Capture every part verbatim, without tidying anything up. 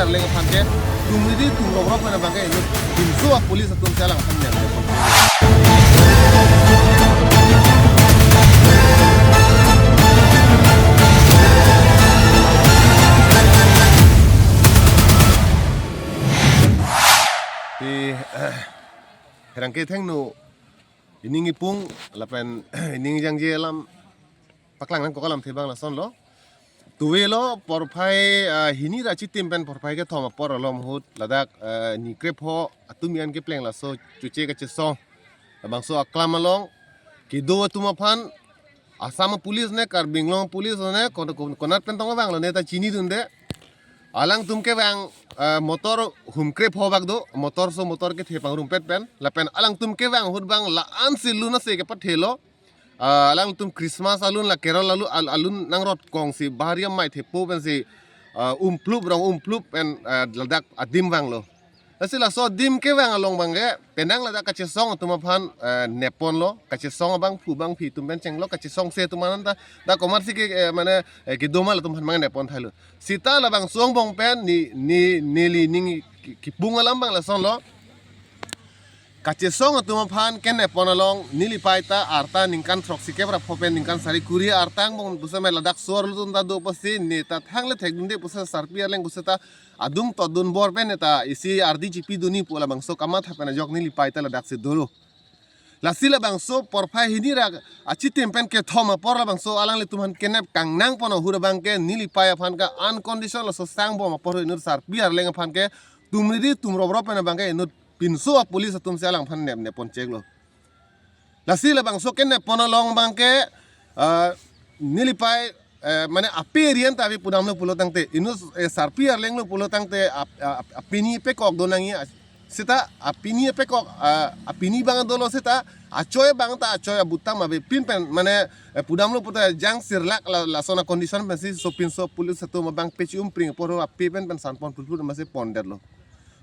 Arleng aphan ke tumridi tumrorop pen abang ke inut pinso a-police atum si alangphan nep. Di, eh, herangke thengno ining ipung lapen ining jangje alam paklang nangkok alamthe abang lasonlo. Tuvelo porphai, ah, hini ra chitim pen porphai kethom apor along ahut ladak, ah, ni krepho atum an kepleng laso choche kachesong labangso aklam along kedo atum aphan Assam police ne, Karbi Anglong police ne, kon-, kon-, konat pen tong vanglo ne ta chinidunde. Alangtum kevang, ah, motor hum krepho bak do, motor so motor kethe pangrumpet pen lapen alangtum kevang ahut abang la-an si lun ase kepathelo. Ah, alangtum Christmas alun la Kerala alu-, al-, alun nangrot kongsi bahari amei thepo pensi, ah, umplup rong umplup pen, ah, ladak adim vanglo. Lasi laso adim kevang along abang ke penang ladak kachesong atum aphan, ah, nepponlo, kachesong abangphu abangphi atum pen chenglo, kachesongse atum an ta dak komatsi ke, eh, mane, eh, kedo ma latum aphan abang neppon thailo. Seta labangso angbong pen ni, ni, neli ning ki-, kipung alam abang lasonlo. Kachesong atum aphan keneppon along neli pei ta arta ningkan throksi kep ra pho pen ningkan sari kuri arta angbong pusitame ladak so-arlo atum ta do pusi ne ta thangle thekdunde pusi sarpi arleng pusita adung todun bor pen ne ta isi ardi chipidunji pu labangso kamatha pen ajok neli pei ta ladaksi dolo. Lasi labangso porphai hini ra achitim pen kethom apor labangso alangli atum aphan kenep kangnangpon ahut abang ke neli pei aphan ke unconditional laso sangbom apor inut sarpi arleng aphan ke tumridi tumrorop pen abang ke inut pinso a-police atum si alangphan nep neppon cheklo. Lasi labangso keneppon along abang ke, ah, neli pei, eh, mane ape rian ta ave pudamlo pulo tangte, inut, eh, sarpi arlenglo pulo tangte, ap-, ap-, apini pekok do nangji, ah, seta apini pekok, ah, apini abang dolo seta, achoi abang ta achoi abutam avepin pen, mane, eh, pudamlo puta jang sirlak la, lason a-condition pensi sopinso police atum abang pechi umpring apor ape pen pen sanpon pulpul masi pondetlo.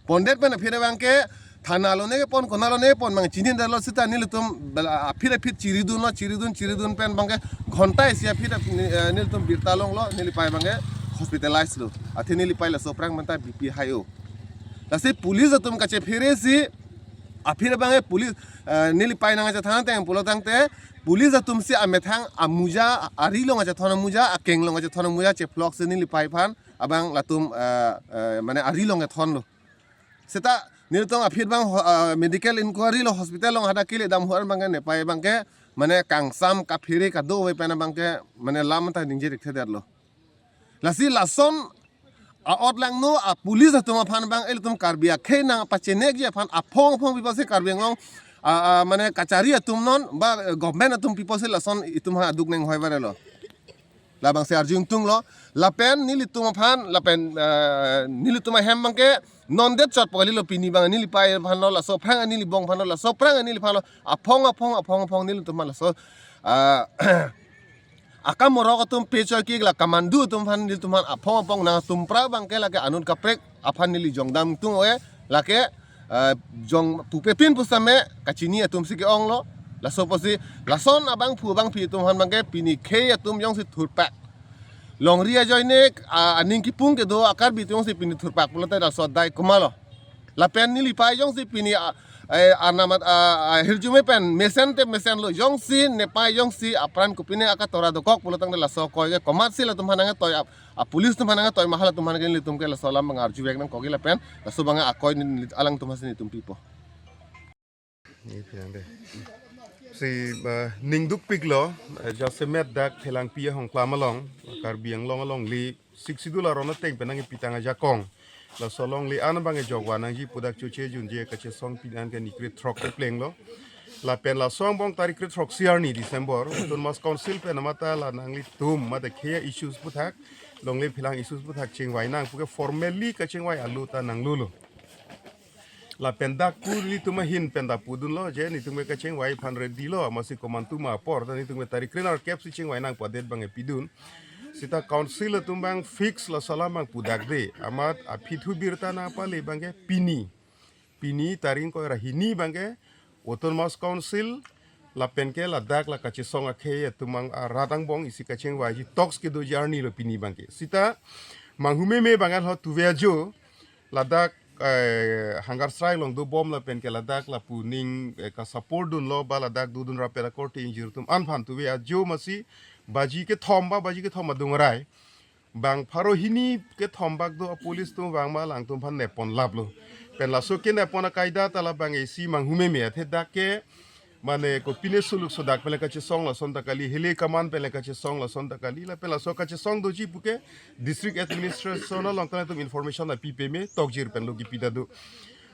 Pondet pen aphi abang ke thana along ne kepon, kona along ne kepon abang chinidetlo seta nelitum bela aphi aphi chiridunlo, chiridun, chiridun pen abang ke ghonta isi aphi, eh, nelitum birta longlo, neli pei abang ke hospitalize lo. Athe neli pei laso aphrang manta B P high o. Lasi police atum kachephere si aphi abang ke police, eh, neli pei nangchethan ateng pulo tangte police atum si amethang amuja, ari along kachethon amuja, akeng along kachethon amuja chephlok si neli pei aphan abang latum, eh, eh, mane ari along kethonlo. Seta nelitum aphi abang ho-, ah, medical inquiry lo hospital along hadak kele dam ahut abang ke ne pei abang ke mane kangsam kaphere kadokave pen abang ke mane lam ta ningje rik thedetlo. Lasi lason a-ot langno a-police atum aphan abang ilitum Karbi akhei nangpachiniji aphan aphong aphong pi pusi Karbi Anglong, ah, ah, mane kachari atum non ba, eh, government atum pi pusi lason itum ha aduk neng hoi varelo. Labangsi arju ingtunglo, lapen nelitum aphan, lapen, eh, nelitum ahem abang ke non det chot pu kalilo pini abang neli pei aphanlo, laso aphrang neli bong aphanlo, laso aphrang neli aphanlo, aphong, aphong, aphong, aphong nelitum aphan laso, ah, akam morok atum pechoi kik la commando atum aphan nelitum aphan aphong, aphong nangtum pra abang ke lake anut kaprek aphan neli jongdam ingtung ave, lake, eh, jong pupe pin pusitame kachini atum si ke-onglo. Laso pusi lason abangphu abangphi atum aphan abang ke pini khei atum jongsi thurpak. Longri ajoine, ah, aning kipung kedo a-Karbi atum jongsi pini thurpak pulote laso adai komatlo. Lapen neli pei jongsi pini, ah, eh, arnamat, ah, ah, hirjume pen mesen te mesenlo jongsi ne pei jongsi apran kopine akatora dokok pulo tangte laso akoi ke komatsi latum aphan nangtoi ap-, a-police atum aphan nangtoi ma hala atum aphan ke nelitum ke laso alam abang arjuvek nangkok lapen laso abang akoi neli alangtum aphansi nelitum pipo. Ni pinang de. Si, eh, ningdukpiklo, eh, jasemet dak Phelangpi ahongklam along, Karbi Anglong along li Sixth Schedule aron ateng pen nangkepitang ajakong. Laso along li an abang ke jokva nangji pu dak choche junje kachesong pini an ke ni krethrok keplenglo. Lapen laso angbong tarik krethrok si arni December, Autonomous Council pen amata la nanglitum mate khei a-issues aphuthak, longle phelang issues aphuthak chingvai nang puke formally kachingvai alu ta nanglulo. Lapen dak pu nelitum ahin pen ta pudunlo je nelitum ke kachingvai aphan ready lo, amatsi komantu ma apor ta nelitum ke tarik krenerkep si chingvai nang pu adet abang ke pidun. Seta council atum abang fix laso alam abang pudak de. Amat aphi thu birta nangpale abang ke pini. Pini tarik ingkoi ra hini abang ke Autonomous Council lapen ke ladak la kachesong akhei atum abang arat angbong isi kachingvaiji talks kedoji arni lo pini abang ke. Seta manghumeme abang ke lo tuve ajo Ladak eh, hunger strike along dobom lapen ke ladak lapu ning eh, ka support dunlo ba ladak dodun rapet akorte ingjir atum an aphan tuve ajo masi baji kethom ba baji kethom adung arai bang pharo hini kethom bak do a police atum vang ma alangtum aphan neppon laplo. Pen laso keneppon akaida ta labang isi manghumeme athe dak ke mane kopine suluk sodak pen le kachesong lason ta kali, hele kaman pen le kachesong lason ta kali, lapen laso kachesong doji puke district administration along ta latum information api peme tokjir pen lo kipi ta do.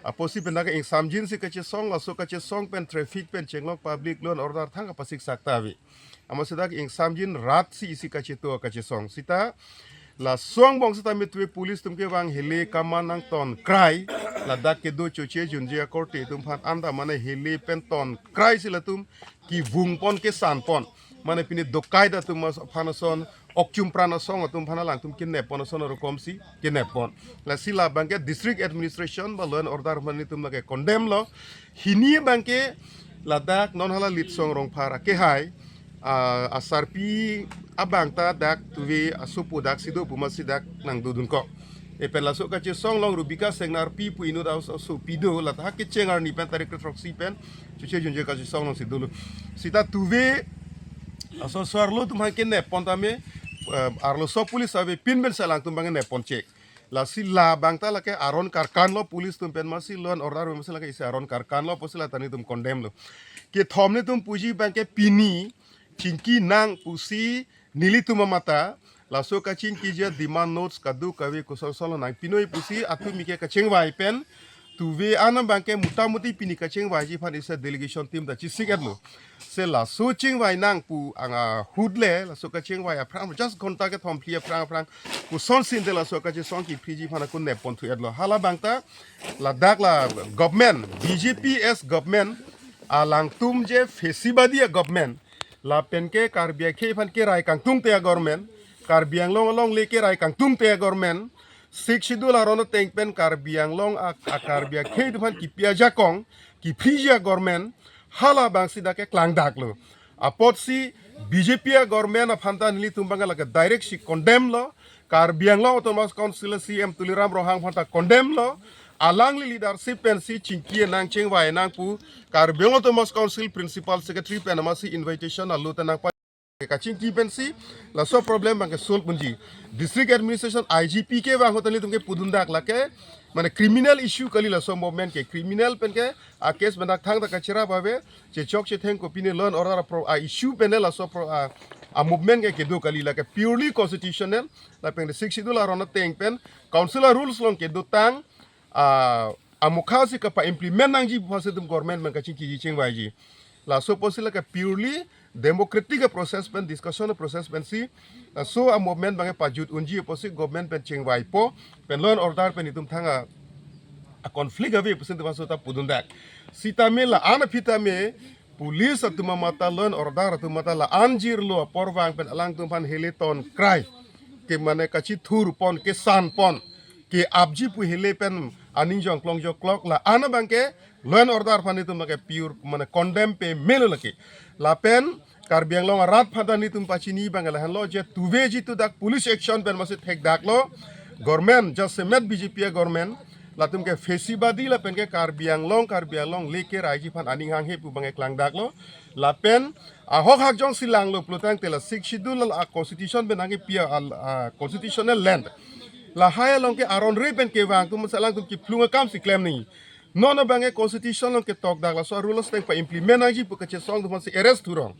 Apotsi pen dak ingsamjin si kachesong, laso kachesong pen traffic pen chenglok public law and order thang kapasik sak ta ave. Amatsi dak ingsamjin rat si isi kacheto kachesong. Sita laso angbong sita mitve police atum kevang hele kaman nangton krai, ladak kedo choche junje akorte atum aphan anta mane hele pen ton krai si latum kevung pon kesan pon. Mane pini dokai da atum aphan ason, okchum pran asong atum aphan alangtum keneppon ason arokom si keneppon. Lasi labang ke district administration ba law and order mane atum lake condemn lo. Hini abang ke ladak non hala Litsong Rongphar akehai ah, asarpi abang ta dak tuve asopo dak si do pu masi dak nangdodun kok. Epen laso kachesong along Rubika Sengnarpi pu inut aso asopi do, lata kecheng arni pen tarik kethroksi pen choche junje kachesong along si dolo. Sita tuve aso so arlo atum aphan keneppon tame eh, arloso police ave pin pen si alangtum abang neppon chek. Lasi labang ta lake aron karkan lo police atum pen masi law and order masi lake isi aron karkan lo apotsi lata nelitum condemn lo. Kethom nelitum puji abang ke pini chingki nang pusi nelitum amata laso kachingkiji a-demand notes kadokave kosonson lo nangpinoi pusi atumi ke kachingvai pen tuve an abang ke mutamuti pini kachingvaiji aphan isi delegation team ta chesik etlo. Se laso chingvai nang pu ang ahut le laso kachingvai aphrang just ghonta kethom phli aphrang aphrang kosonsi ante laso kachesong kephriji aphan ako neppon thu etlo. Halabang ta ladak la government, B J P as government, alangtum je fascistbadi a-government, lapen ke Karbi akhei aphan kerai kangtungte a-government, Karbi Anglong alongle kerai kangtungte a-government, Sixth Schedule aron ateng pen Karbi Anglong a, a Karbi akhei atum aphan kipi ajakong kephriji a-government, halabang si dak ke klangdaklo. Apotsi B J P a-government aphan ta nelitum abang lake direct si condemn lo. Karbi Anglong Autonomous Council C E M Tuliram Ronghang aphan ta condemn lo. Alangli leadership pensi chingki nang chingvai nang pu Karbi Anglong Autonomous Council Principal Secretary pen masi invitation alo ta nangpa kachingki pensi laso problem abang ke solve unji. District Administration I G P kevang ahut ta nelitum ke pudundak lake mane criminal issue kali laso movement ke, criminal pen ke a-case pen dak thangta kacherap ave, chechok chetheng kopine law and order a-pro-, a-issue pen laso pro-, a, a-movement ke kedo kali, lake purely constitutional, lapen Sixth Schedule aron ateng pen council a-rules along kedotang a, amokha si kapa-implement nangji pu aphansi nelitum government abang kachingkiji chingvaiji. Laso apotsi lake purely democratic a-process pen, discussion a-process pensi laso a-movement abang pajut unji apotsi government pen chingvaipo, pen law and order pen itum thang a, a-conflict ave pusi nelitum aso ta pudundak. Sitame la-an aphi tame police atum amata, law and order atum amata la-an jirlo apor vang pen alangtum aphan hele ton krai ke mane kachithur pon, kesan pon, ke-apji pu hele pen aning jongklong jongklok, la-an abang ke law and order aphan nelitum lake pure mane condemn pemelo lake. Lapen Karbi Anglong arat aphan ta nelitum pachini abang lahenlo je tuve jitu dak police action pen masi thekdaklo. Government jasemet B J P a-government, latum ke fascistbadi lapen ke Karbi Anglong, Karbi Anglong le keraiji aphan aning hanghe pu abang klangdaklo. Lapen ahok hak jongsi langlo pulotangte la Sixth Schedule la constitution pen nangkepi a, a constitutional land, lahai along ke aron re pen kevang atum masi alangtum kephlung akam si klem nangji. Non abang ke constitution along ketokdak laso a-rules ateng pa-implement nangji pu kachesong atum aphansi arrest thurong.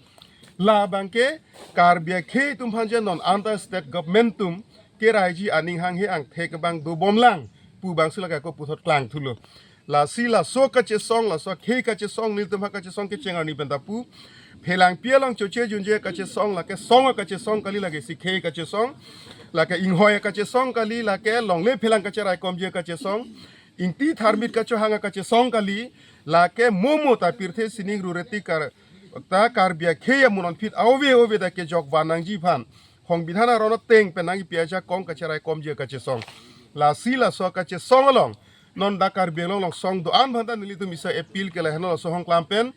Labang ke Karbi akhei atum aphan je non anta state government atum keraiji aning hanghe angthek abang dobomlang pu abangsi lake ako puthot klangthulo. Lasi laso kachesong, laso akhei kachesong, nelitum aphan kachesong kecheng arni pen ta pu. Phelangpi along choche junje kachesong, lake song kachesong kali, lake isi khei kachesong, lake inghoi kachesong kali, lake longle phelang kacheraikomji kachesong, ingti tharmit kachohang kachesong kali, lake momo ta pirthe sining rureti kar ta Karbi akhei amunonphit ove ove ta kejok van nangji aphan hongbidhan aron ateng pen nangpi ajakong kacheraikomji kachesong. Lasi laso kachesong along non dak Karbi Anglong along song do-an aphan ta nelitum isi appeal ke lahenlo laso ahong klam pen.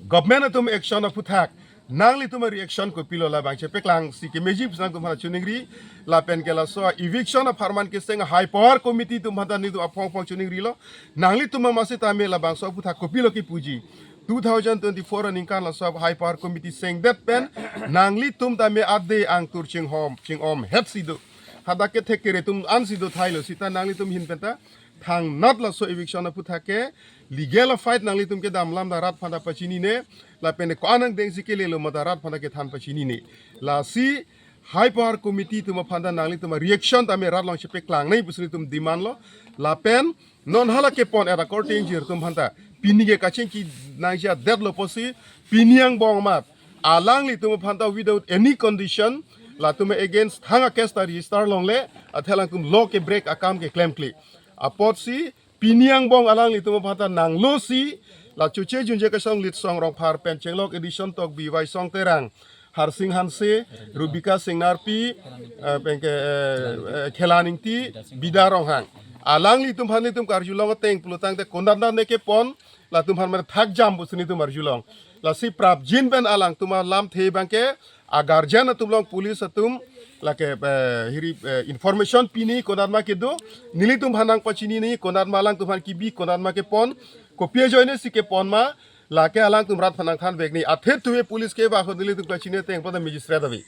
Government atum action aphuthak Nanglitum a reaction kopilo labang chepeklangsi kemeji pusang atum aphan chiningri. Lapen ke laso eviction apharman keseng high power committee atum aphan ta nelitum aphong aphong chiningrilo. Nanglitum amatsi tame labangso aphuthak kopilo kipuji. Two thousand twenty-four aningkan laso high power committee sengdet pen nanglitum tame ade angtur chinghom chingom hetsi do. Hadak ke thek kere atum ansi do thailo, sita nanglitum ahin pen ta thangnat laso eviction aphuthak ke legal fight nanglitum kedam alam ta rat aphan ta pachinine, lapen ko-an angdengsi kelelo ma ta rat aphan ta kethan pachinine. Lasi high power committee atum aphan ta nanglitum a reaction tame rat along chepeklangnei pusi nelitum demand lo. Lapen non hala kepon era korte ingjir atum aphan ta pini ke kachingki nangji adetlo pusi pini angbong amat alanglitum aphan ta without any condition latum against thang a case ta register longle, athe alangtum law ke break akam ke klemkle. Apotsi pini angbong alanglitum aphan ta nanglosi la Chuche Junje Kachesong Litsong Rongphar pen Chenglok Addition Tokbi, Waisong Terang, Harsing Hanse, Rubika Singnarpi, eh, penke, eh, eh, Khelan Ingti, Bida Ronghang. Alanglitum aphan nelitum karjulong ateng pulotangte konatne kepon, latum aphan mane thakjam pusi nelitum arjulong. Lasi prapjin pen alangtum alamthe abangke a guardian atum along police atum lake, eh, hiri, eh, information pini konatma kedo, nelitum aphan nangpachinine, konatma alangtum aphan kibi, konatma kepon, kopi ajoinesi kepon ma, lake alangtum rat aphan nangthanvekne, athe tuve police ke ba ho nelitum pachini ateng pada magistrate ave.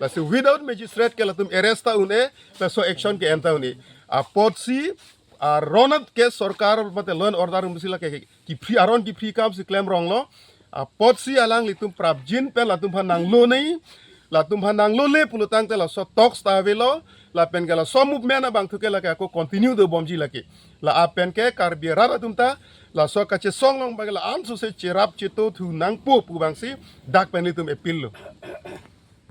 Lasi without magistrate ke latum arrest ta un-e, laso action ke-en ta un-e. Apotsi aron ke sorkar mate law and order musi lake kiphri aron kiphri akam si klem ronglo. Apotsi alanglitum prapjin pen latum aphan nanglonei, latum aphan nanglole pulotangte laso talks ta avelo, lapen ke laso movement abangthu ke lake ako continue dobomji lake. La apen ke Karbi arat atum ta laso kachesong along abangke la-an sose cherap cheto thu nangpo pu abangsi dak pen nelitum appeal lo.